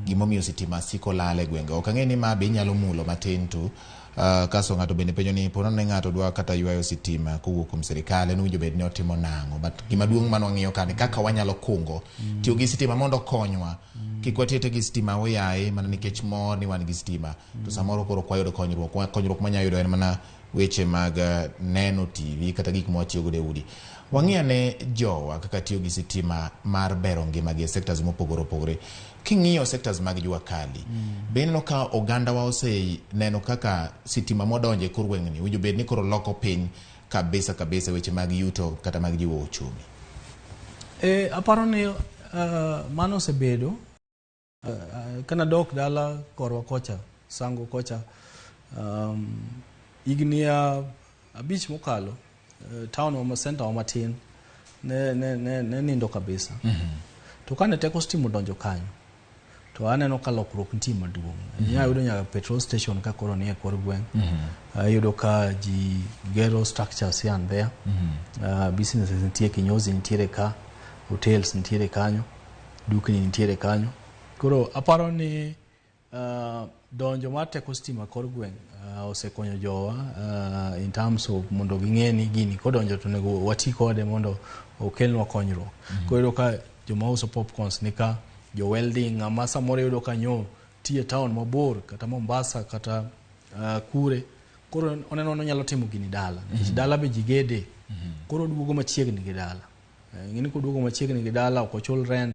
Gimomiyo sitima siko lal e gwenge. Ok ang'e ni ma be inyalo mulo matin tu. Kasto ng'ato bende penjo ni po nono ni ng'ato dwa kata ywayo sitima kowuok kuom sirikal en owinjo bed ni otimo nang'o. But gima duong' mane wang'iyo ka ni kaka wanyalo kungo tiyo gi sitima mondo okonywa. Kik watiete gi sitima oyaye mana nikech mor ni wan gi sitima. To samoro koro ok wayudo konyruok. Konyruok mwanyalo yudo en mana weche mag neno TV kata gik ma watiyo godo e udi. Wang'i ane jowa kaka tiyo gi sitima mar bero ngimagi e sectors mopogore opogore. King'iyo sectors mag jua kali, be ineno ka ogandawa oseneno kaka sitima modonjo e kor gweng'ni owinjo bed ni koro loko piny kabisa kabisa weche mag yuto kata mag jiwo uchumi? E, aparo ni mano osebedo kanadok dala korwa kocha Sango kocha higni 5 mokalo town wa center wa matin ne nindo kabisa. To kane teko stima odonjo kanyo to aneno ka lokruok nitie maduong'. Inyalo yudo nyaka petrol station ka koro nie kor gweng'. Iyudo ka ji gero structures here and there. Businesses nitie, kinyozi nitiere ka, hotels nitiere kanyo, dukni nitiere kanyo. Koro aparo ni donjo mar teko stima kor gweng' osekonyo jowa in terms of mondo ging'e ni gini kodonjo to onego wati kode mondo okelnwa konyruok. Koro iyudo ka joma uso popcorns ni ka, jo welding, ng'ama samoro iyudo ka nyo tiyo e town mabor kata Mombasa kata kure. Koro oneno ni onyalo timo gini dala. Nikech dala be ji gede. Koro oduogo machiegni gi dala. Ing'e ni koduogo machiegni gi dala ok ochul rent.